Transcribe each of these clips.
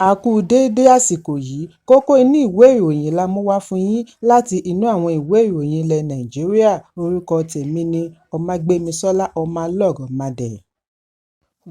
A kú déédé àsìkò yìí. Kókó inú ìwé ìròyìn la mú wá fún yín láti inú àwọn ìwé ìròyìn ilẹ̀ Nàìjíríà. Orúkọ tèmi ni Ọmágbémisọ́lá Ọmọlọ́rọ̀mádé.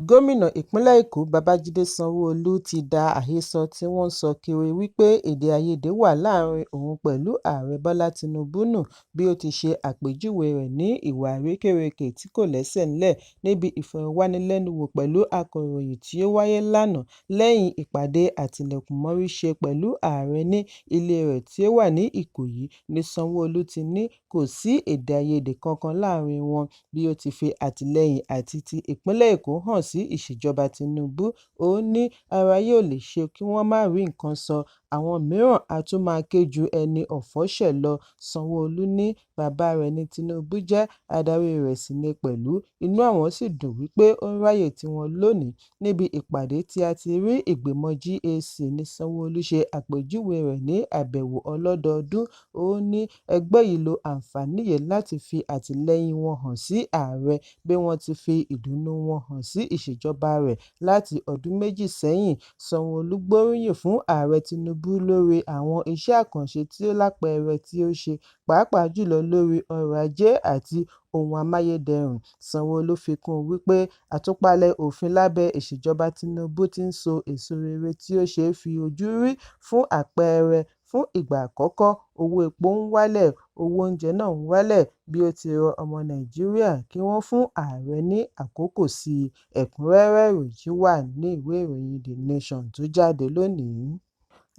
Gómìnà ìpínlẹ̀ Èkó Babájídé Sanwó-Olú ti da àhesọ tí wọ́n ń sọ kiri wípé èdè-àìyedè wà láàárín òun pẹ̀lú Ààrẹ Bọ́lá Tinubu nù, bí ó ti ṣe àpèjúwe rẹ̀ ní ìwà àrékérekè tí kò lẹ́sẹ̀ nílẹ̀. Níbi ìfọ̀rọ̀wánilẹ́nuwò pẹ̀lú akọ̀ròyìn tí ó wáyé lánàá lẹ́yìn ìpàdé àtilẹ̀kùnmọ́rí ṣe pẹ̀lú ààrẹ ní ilé rẹ̀ tí ó wà ní Ìkòyí ní Sanwó-Olú ti ní kò sí èdè-àìyedè kankan láàárín wọn, bí ó ti fi àtìlẹ́yìn àti ti ìpínlẹ̀ Èkó hàn sí ìṣèjọba Tinubu. Ó ní aráyé ò lè ṣe kí wọ́n má rí nǹkan sọ, àwọn mìíràn á tún máa ké ju ẹni ọ̀fọ̀ ṣẹ̀ lọ. Sanwó-Olú ní bàbá rẹ̀ ní Tinubu jẹ́, adarí rẹ̀ sì ni pẹ̀lú, inú àwọn sì dùn wípé ó ń ráyè tiwọn lónìí. Níbi ìpàdé tí a ti rí ìgbìmọ̀ JAC ní Sanwó-Olú ṣe àpèjúwe rẹ̀ ní àbẹ̀wò ọlọ́dọọdún. Ó ní ẹgbẹ́ yìí lo àǹfààní yìí láti fi àtìlẹ́yìn wọn hàn sí ààrẹ bí wọ́n ti fi ìdùnnú wọn hàn sí ìṣèjọba rẹ̀ láti ọdún méjì sẹ́yìn. Sanwó-Olú gbóríyìn fún Ààrẹ Tinubu lórí àwọn iṣẹ́ àkànṣe tí ó lápẹẹrẹ tí ó ṣe, pàápàá jùlọ lórí ọrọ̀ ajé àti ohun amáyédẹrùn. Sanwó-Olú fi kún un wípé àtúpalẹ̀ òfin lábẹ́ ìṣèjọba Tinubu ti ń so èso rere tí ó ṣeé fi ojú rí. Fún àpẹẹrẹ, fún ìgbà àkọ́kọ́, owó epo ń wálẹ̀, owó oúnjẹ náà ń wálẹ̀, bí ó ti rọ ọmọ Nàìjíríà kí wọ́n fún ààrẹ ní àkókò sí i. Ẹ̀kúnrẹ́rẹ́ ìròyìn yìí wà ní ìwé ìròyìn The Nation tó jáde lónìí.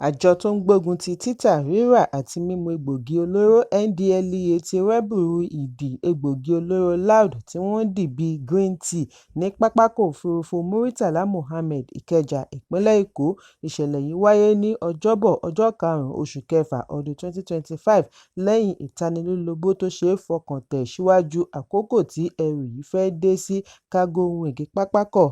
Àjọ tó ń gbógun ti títà, rírà àti mímu egbòogi olóró NDLEA ti rẹ́bùrú ìdí egbòogi olóró Loud tí wọ́n dì bíi Green Tea ní pápákọ̀ òfurufú Murtala Muhammed, Ìkẹjà, ìpínlẹ̀ Èkó. Ìṣẹ̀lẹ̀ yìí wáyé ní Ọjọ́bọ̀, ọjọ́ 5 oṣù kẹfà ọdún 2025, lẹ́yìn ìtanilólobó tó ṣeé fọkàn tẹ̀ síwájú àkókò tí ẹrù yìí fẹ́ dé sí Cargo Wing pápákọ̀.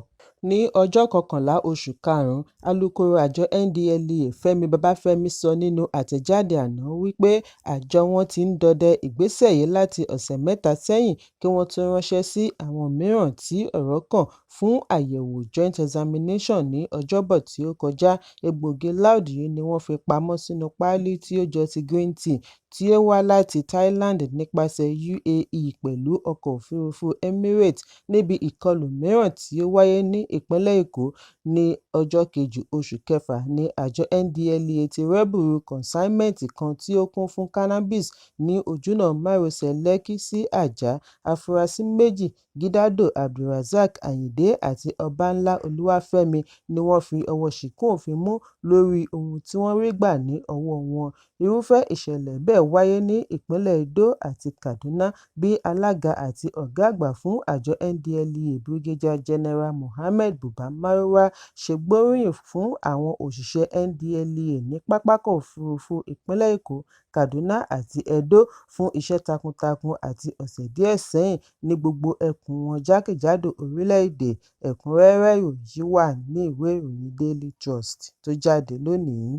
Ní ọjọ́ 11 oṣù karùn-ún, alūkkóró àjọ NDLEA Fẹ́mi Babáfẹ́mi sọ nínú àtẹ̀jáde àná wípé àjọ wọn ti ń dọdẹ ìgbésẹ̀ yìí láti ọ̀sẹ̀ mẹ́ta sẹ́yìn kí wọ́n tó ránṣẹ́ sí àwọn mìíràn tí ọ̀rọ̀ kàn fún àyẹ̀wò joint examination ní Ọjọ́bọ̀ tí ó kọjá. Egbòogi Loud yìí ni wọ́n fi pamọ́ sínú páálí tí ó jọ ti Green Tea tí ó wá láti Thailand nípasẹ̀ UAE pẹ̀lú ọkọ̀ òfurufú Emirates. Níbi ìkọlù mìíràn tí ó wáyé ní ìpínlẹ̀ Èkó ní ọjọ́ 2 oṣù kẹfà ní àjọ NDLEA ti rẹ́bùrú kọ̀ńsáímẹ́ǹtì kan tí ó kún fún cannabis ní ojúnà márosẹ̀ Lẹ́kí sí Ajah. Afurasí méjì, Gídádò Abdulrasaq Ayinde àti Ọbanla Olúwàfẹ́mi ni wọ́n fi ọwọ́ ṣìkún òfin mú lórí ohun tí wọ́n rí gbà ní ọwọ́ wọn. Irúfẹ́ ìṣẹ̀lẹ̀ bẹ́ẹ̀ wáyé ní ìpínlẹ̀ Edo àti Kaduna, bí alága àti ọ̀gá àgbà fún àjọ NDLEA Brigadier General Mohammed Buba Marwa ṣe gbóríyìn fún àwọn òṣìṣẹ́ NDLEA ní pápákọ̀ òfurufú ìpínlẹ̀ Èkó, Kaduna àti Edo fún iṣẹ́ takuntakun àti ọ̀sẹ̀ díẹ̀ sẹ́yìn ní gbogbo ẹkùn wọn jákèjádò orílẹ̀-èdè. Ẹ̀kúnrẹ́rẹ́ ìròyìn yìí wà ní ìwé ìròyìn Daily Trust tó jáde lónìí.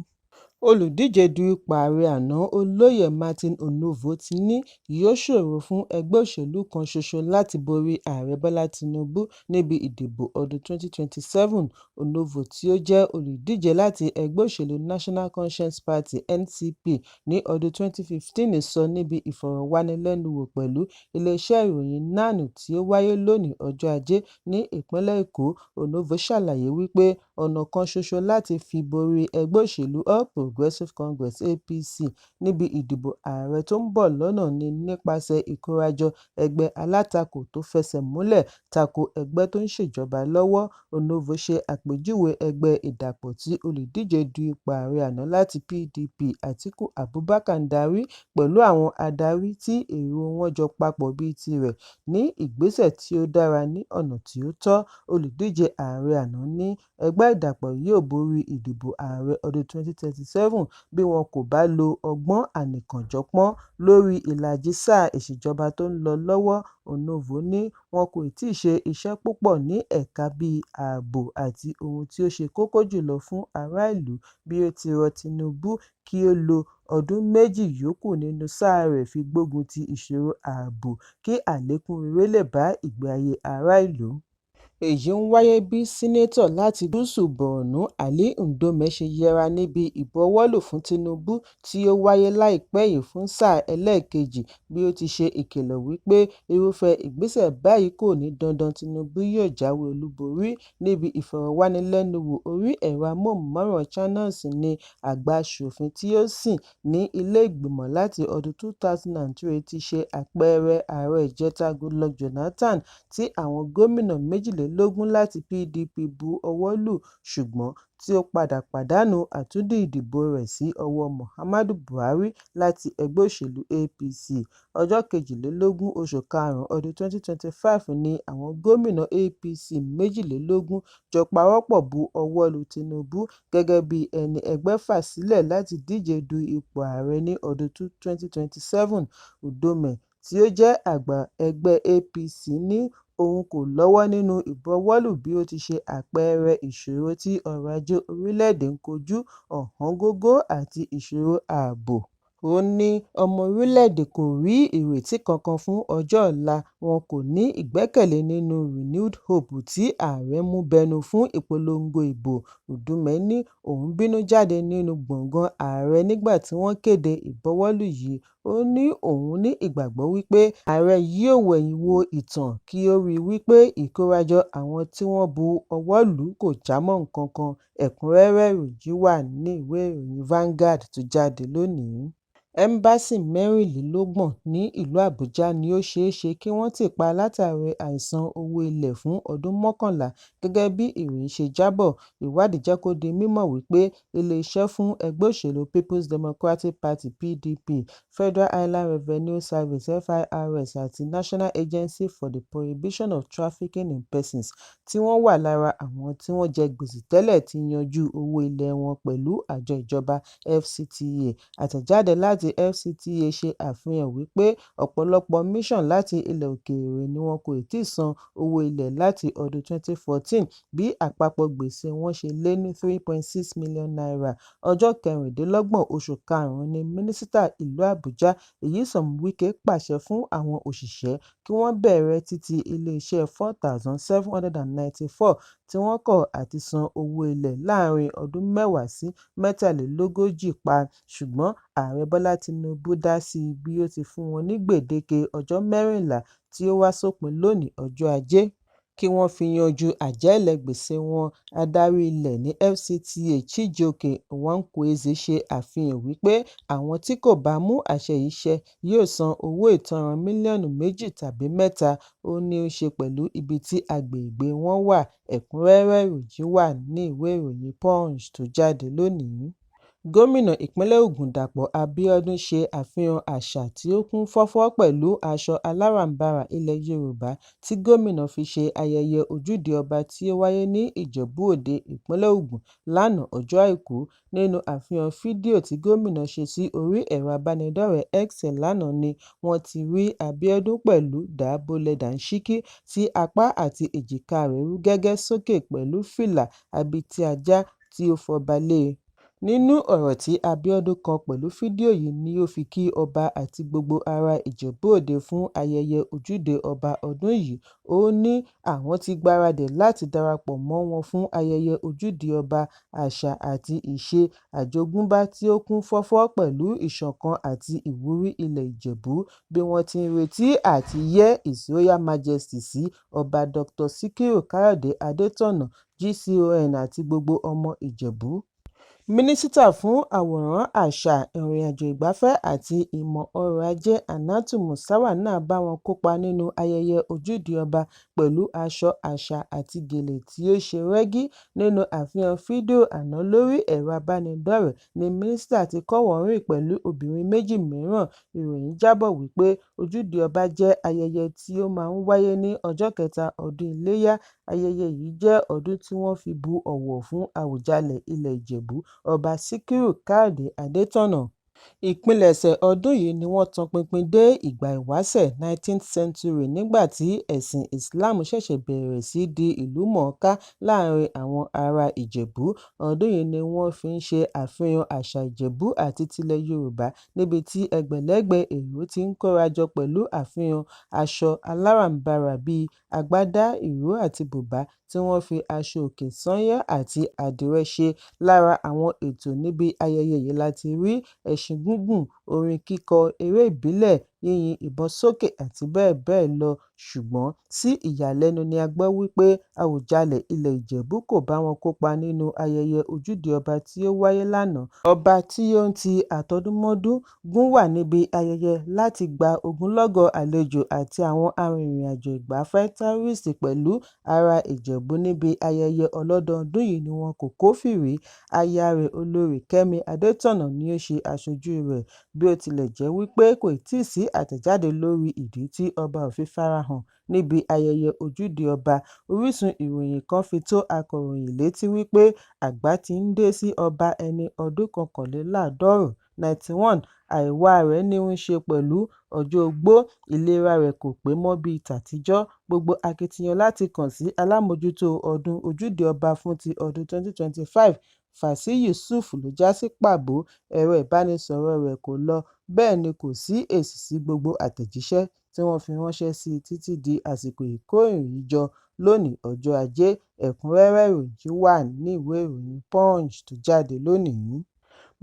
Olùdíje du ipò ààrẹ àná Olóyè Martin Onovo ti ní yóò ṣòro fún ẹgbẹ́ òṣèlú kan ṣoṣo láti borí Ààrẹ Bọ́lá Tinubu níbi ìdìbò ọdún 2027. Onovo, tí ó jẹ́ olùdíje láti ẹgbẹ́ òṣèlú National Conscience Party (NCP) ní ọdún 2015, sọ níbi ìfọ̀rọ̀wánilẹ́nuwò pẹ̀lú ilé-iṣẹ́ ìròyìn NAN tí ó wáyé lónìí ọjọ́ Ajé ní ìpínlẹ̀ Èkó. Onovo ṣàlàyé wípé ọ̀nà kan ṣoṣo láti fi borí ẹgbẹ́ òṣèlú All Progressive Congress (APC) níbi ìdìbò ààrẹ tó ń bọ̀ lọ́nà ni nípasẹ̀ ìkórajọ ẹgbẹ́ alátakò tó fẹsẹ̀ múlẹ̀ tako ẹgbẹ́ tó ń ṣèjọba lọ́wọ́. Onovo ṣe àpèjúwe ẹgbẹ́ ìdàpọ̀ tí olùdíje du ipò ààrẹ àná láti PDP Atiku Abubakar ń darí pẹ̀lú àwọn adarí tí èrò wọn jọ papọ̀ bíi tirẹ̀ ní ìgbésẹ̀ tí ó dára ní ọ̀nà tí ó tọ́. Olùdíje ààrẹ àná ní ẹgbẹ́ ìdàpọ̀ yóò borí ìdìbò ààrẹ ọdún 2027 bí wọn kò bá lo ọgbọ́n ànìkànjọpọ́n lórí ìlàjì sáà ìṣèjọba tó ń lọ lọ́wọ́. Onovo ní wọn kò tíì ṣe iṣẹ́ púpọ̀ ní ẹ̀ka bíi ààbò àti ohun tí ó ṣe kókó jùlọ fún ará ìlú, bí ó ti rọ Tinubu kí ó lo ọdún méjì yòókù nínú sáà rẹ̀ fi gbógun ti ìṣòro ààbò kí àlékún rere lè bá ìgbé ayé ará ìlú. Èyí ń wáyé bí Seneto láti gúúsù Borno, Ali Ndume, ṣe yẹra níbi ìbuwọ́lù fún Tinubu tí ó wáyé láìpẹ́ yìí fún sáà ẹlẹ́ẹ̀kejì bí ó ti ṣe ìkìlọ̀ wípé irúfẹ́ ìgbésẹ̀ báyìí kò ní dandan Tinubu yóò jáwé olúborí. Níbi ìfọ̀rọ̀wánilẹ́nuwò orí ẹ̀rọ amóhùnmáwòrán Channels ní àgbà aṣòfin tí ó sì ní ilé ìgbìmọ̀ láti ọdún 2003 ti ṣe àpẹẹrẹ ààrẹ ìjẹta Goodluck Jonathan tí àwọn gómìnà 22 láti PDP bu ọwọ́ lù ṣùgbọ́n tí ó padà pàdánù àtúndì ìdìbò rẹ̀ sí ọwọ́ Muhammadu Buhari láti ẹgbẹ́ òṣèlú APC. Ọjọ́ 22 oṣù karùn-ún ọdún 2025 ni àwọn gómìnà APC 22 jọ pawọ́pọ̀ bu ọwọ́ lu Tinubu gẹ́gẹ́ bí ẹni ẹgbẹ́ fà sílẹ̀ láti díje du ipò ààrẹ ní ọdún 2027. Ndume tí ó jẹ́ àgbà ẹgbẹ́ APC ní òun kò lọ́wọ́ nínú ìbuwọ́lù bí ó ti ṣe àpẹẹrẹ ìṣòro tí ọrọ̀ ajé orílẹ̀-èdè ń kojú, ọ̀wọ́ngógó àti ìṣòro ààbò. Ó ní ọmọ orílẹ̀-èdè kò rí ìrètí kankan fún ọjọ́ ọ̀la, wọn kò ní ìgbẹ́kẹ̀lé nínú Renewed Hope tí ààrẹ mú bẹnu fún ìpolongo ìbò. Ndume ní òun bínú jáde nínú gbọ̀ngàn ààrẹ nígbà tí wọ́n kéde ìbuwọ́lù yìí. Ó ní òun ní ìgbàgbọ́ wípé ààrẹ yóò wẹ̀yìn wo ìtàn kí ó rí i wípé ìkórajọ àwọn tí wọ́n bu ọwọ́ lù kò jámọ́ nǹkan kan. Ẹ̀kúnrẹ́rẹ́ ìròyìn wà ní ìwé ìròyìn Vanguard tó jáde lónìí. Ẹ́mbásì 24 ní ìlú Àbújá ni ó ṣeé ṣe kí wọ́n tì pa látàrí àìsan owó ilé fún ọdún 11 gẹ́gẹ́ bí ìròyìn ṣe jábọ̀. Ìwádìí jẹ́ kó di mímọ̀ wípé ilé-iṣẹ́ fún ẹgbẹ́ òṣèlú Peoples Democratic Party (PDP), Federal Inland Revenue Service (FIRS) àti National Agency for the Prohibition of Trafficking in Persons tí wọ́n wà lára àwọn tí wọ́n jẹ gbèsè tẹ́lẹ̀ ti yanjú owó ilé wọn pẹ̀lú àjọ ìjọba FCTA. Àtẹ̀jáde láti FCTA ṣe àfihàn wípé ọ̀pọ̀lọpọ̀ mission láti ilẹ̀ òkèèrè ni wọn kò tíì san owó ilé láti ọdún 2014 bí àpapọ̀ gbèsè wọn ṣe lé ní ₦3.6 million. Ọjọ́ 26 oṣù karùn-ún ní Mínísítà ìlú Àbújá Nyesom Wike pàṣẹ fún àwọn òṣìṣẹ́ kí wọ́n bẹ̀rẹ̀ títì iléeṣẹ́ 4,794 tí wọ́n kọ̀ àti san owó ilé láàárín ọdún mẹ́wàá sí 43 pa, ṣùgbọ́n Ààrẹ Bọ́lá Tinubu dá sí bí ó ti fún wọn ní gbèdéke ọjọ́ 14 tí ó wá sópin lónìí ọjọ́ Ajé kí wọ́n fi yanjú àjẹ́lẹ̀ gbèsè wọn. Adarí ilé ní FCTA Chijioke Nwankwoeze ṣe àfihàn wípé àwọn tí kò bá mú àṣẹ yìí ṣẹ yóò san owó ìtanràn mílíọ̀nù 2 tàbí 3, ó ní í ṣe pẹ̀lú ibi tí agbègbè wọn wà. Ẹ̀kúnrẹ́rẹ́ ìròyìn wà ní ìwé ìròyìn Punch tó jáde lónìí. Gómìnà ìpínlẹ̀ Ògùn Dàpọ̀ Abíọ́dún ṣe àfihàn àṣà tí ó kún fọ́fọ́ pẹ̀lú aṣọ aláràǹbarà ilẹ̀ Yorùbá tí gómìnà fi ṣe ayẹyẹ Ojúde Ọba tí ó wáyé ní Ìjẹ̀bú-Òde, ìpínlẹ̀ Ògùn lánàá ọjọ́ Àìkú. Nínú àfihàn fídíò tí gómìnà ṣe sí orí ẹ̀rọ ìbánidọ́rẹ̀ẹ́ X lánàá ni wọ́n ti rí Abíọ́dún pẹ̀lú dábólẹ̀ dàńṣíkí tí apá àti èjìká rẹ̀ rú gẹ́gẹ́ sókè pẹ̀lú fìlà abetí-ajá tí ó fọba lé e. Nínú ọ̀rọ̀ tí Abíọ́dún kọ pẹ̀lú fídíò yìí ni ó fi kí ọba àti gbogbo ará Ìjẹ̀bú-Òde fún ayẹyẹ Ojúde Ọba ọdún yìí. Ó ní àwọn ti gbáradì láti darapọ̀ mọ́ wọn fún ayẹyẹ Ojúde Ọba, àṣà àti ìṣe àjogúnbá tí ó kún fọ́fọ́ pẹ̀lú ìṣọ̀kan àti ìwúrí ilẹ̀ Ìjẹ̀bú bí wọ́n ti ń retí àti yẹ́ His Royal Majesty sí, Ọba Dr. Sikiru Kayode Adétọ̀nà, GCON àti gbogbo ọmọ Ìjẹ̀bú. Mínísítà fún Àwòrán, Àṣà, Ìrìn-àjò Ìgbafẹ́ àti Ìmọ̀ Ọrọ̀-Ajé Hannatu Musawa náà bá wọn kópa nínú ayẹyẹ Ojúde Ọba pẹ̀lú aṣọ àṣà àti gèlè tí ó ṣe rẹ́gí. Nínú àfihàn fídíò àná lórí ẹ̀rọ ìbánidọ́rẹ̀ẹ́ ní mínísítà ti kọ́wọ̀ọ́-rìn pẹ̀lú obìnrin méjì mìíràn. Ìròyìn jábọ̀ wípé Ojúde Ọba jẹ́ ayẹyẹ tí ó máa ń wáyé ní ọjọ́ kẹta ọdún Iléyá. Ayẹyẹ yìí jẹ́ ọdún tí wọ́n fi bu ọ̀wọ̀ fún Àwùjalẹ̀ ilẹ̀ Ìjẹ̀bú, Ọba Síkírù Kẹ́hìndé Adétọ̀nà. Ìpilẹ̀ṣẹ̀ ọdún yìí ni wọ́n tọpinpin dé ìgbà ìwáṣẹ̀ 19th century nígbà tí ẹ̀sìn Islam ṣẹ̀ṣẹ̀ bẹ̀rẹ̀ sí di ìlúmọ̀nánká láàárín àwọn ará Ìjẹ̀bú. Ọdún yìí ni wọ́n fi ń ṣe àfihàn àṣà Ìjẹ̀bú àti tilẹ̀ Yorùbá níbi tí ẹgbẹ̀lẹ́gbẹ̀ èrò ti ń kórajọ pẹ̀lú àfihàn aṣọ aláràǹbarà bíi agbádá, ìró àti bùbá tí wọ́n fi aṣọòkè, sányán àti àdìrẹ ṣe. Lára àwọn ètò níbi ayẹyẹ yìí la ti rí ẹṣin gígùn, orin kíkọ, eré ìbílẹ̀, yínyìn ìbọn sókè àti bẹ́ẹ̀ bẹ́ẹ̀ lọ. Ṣùgbọ́n sí ìyàlẹ́nu ni a gbọ́ wípé Àwùjalẹ̀ ilẹ̀ Ìjẹ̀bú kò bá wọn kópa nínú ayẹyẹ Ojúde Ọba tí ó wáyé lánàá. Ọba tí ó ń ti àtọdúnmọ́dún gúnwà níbi ayẹyẹ láti gba ogunlọ́gọ̀ àlejò àti àwọn arìnrìn-àjò ìgbafẹ́ tourists pẹ̀lú ará Ìjẹ̀bú níbi ayẹyẹ ọlọ́dọọdún yìí ni wọn kò kófìrí. Aya rẹ̀ Olorì Kẹ́mi Adétọ̀nà ni ó ṣe aṣojú rẹ̀. Bí ó tilẹ̀ jẹ́ wípé kò tíì sí àtẹ̀jáde lórí ìdí tí ọba ò fi farahàn níbi ayẹyẹ Ojúde Ọba, orísun ìròyìn kan fi tó akọ̀ròyìn létí wípé àgbà ti ń dé sí ọba ẹni ọdún 91, 91, àìwá rẹ̀ ní í ṣe pẹ̀lú ọjọ́ ogbó, ìlera rẹ̀ kò pé mọ́ bíi tàtijọ́. Gbogbo akitiyan láti kàn sí alámòójútó ọdún Ojúde Ọba fún ti ọdún 2025, Fàsíù Yusuf ló já sí pàbó, ẹ̀rọ ìbánisọ̀rọ̀ọ rẹ̀ kò lọ bẹ́ẹ̀ ni kò sí èsì sí gbogbo àtẹ̀jíṣẹ́ tí wọ́n fi ránṣẹ́ sí i títí di àsìkò ìkóròyìnjọ lónìí ọjọ́ Ajé. Ẹ̀kúnrẹ́rẹ́ ìròyìn yìí wà nínú ìwé ìròyìn Punch tó jáde lónìí.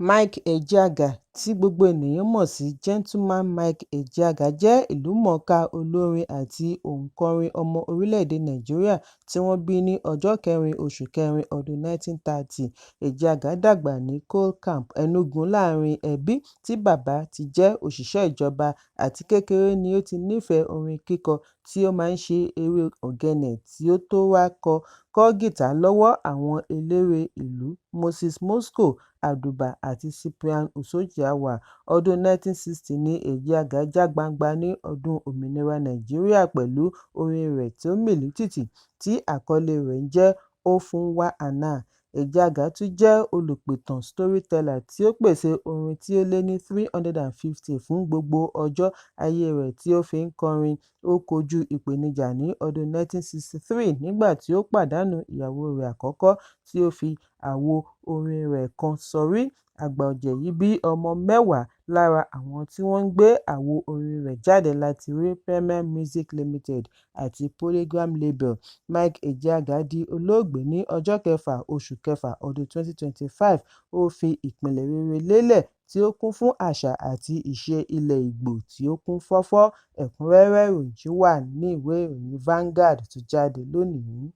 Mike Ejeagha, tí gbogbo ènìyàn mọ̀ sí Gentleman Mike Ejeagha, jẹ́ ìlúmọ̀ọ́ká olórin àti òǹkọrin ọmọ orílẹ̀-èdè Nàìjíríà tí wọ́n bí ní ọjọ́ 4 oṣù kẹrin ọdún 1930. Ejeagha dàgbà ní Cole Camp, Enugu láàárín ẹbí tí bàbá ti jẹ́ òṣìṣẹ́ ìjọba. Àti kékeré ni ó ti nífẹ̀ẹ́ orin kíkọ tí ó máa ń ṣe eré ogene kí ó tó wá kọ́ gìtá lọ́wọ́ àwọn eléré ìlú Moses Moscow, Aduba àti Cyprian Uzochiawa. Ọdún 1960 ni Ejeagha já gbangba ní ọdún òmìnira Nàìjíríà pẹ̀lú orin rẹ̀ tó mìlú tìtì tí àkọlée rẹ̀ ń jẹ́ "Ofun Wa Ana". Ejeagha tún jẹ́ olùpìtàn (storyteller) tí ó pèsè orin tí ó lé ní 350 fún gbogbo ọjọ́ ayée rẹ̀ tí ó fi ń kọrin. Ó kojú ìpèníjà ní ọdún 1963 nígbà tí ó pàdánù ìyàwó rẹ̀ àkọ́kọ́ tí ó fi àwo orin rẹ̀ kan sọrí. Àgbà ọ̀jẹ̀ yìí bí ọmọ mẹ́wàá. Lára àwọn tí wọ́n ń gbé àwo orin rẹ̀ jáde la ti rí Premier Music Limited àti Polygram Label. Mike Ejeagha di olóògbé ní ọjọ́ 6 oṣù kẹfà ọdún 2025. Ó fi ìpìlẹ̀ rere lélẹ̀ tí ó kún fún àṣà àti ìṣe ilẹ̀ Ìgbò tí ó kún fọ́fọ́. Ẹ̀kúnrẹ́rẹ́ ìròyìn yìí wà nínú ìwé ìròyìn Vanguard tó jáde lónìí.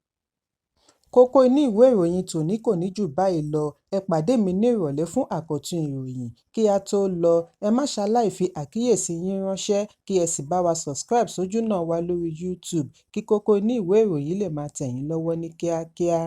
Kókó inú ìwé ìròyìn tòní kò ní jù báyìí lọ. Ẹ pàdé mi ní ìrọ̀lẹ́ fún àkọ́tún ìròyìn. Kí á tó lọ, ẹ má ṣaláì fi àkíyèsí yín ránṣẹ́ kí ẹ sì bá wa subscribe sójúnà wa lórí YouTube kí kókó inú ìwé ìròyìn lè máa tẹ̀ yín lọ́wọ́ ní kíákíá.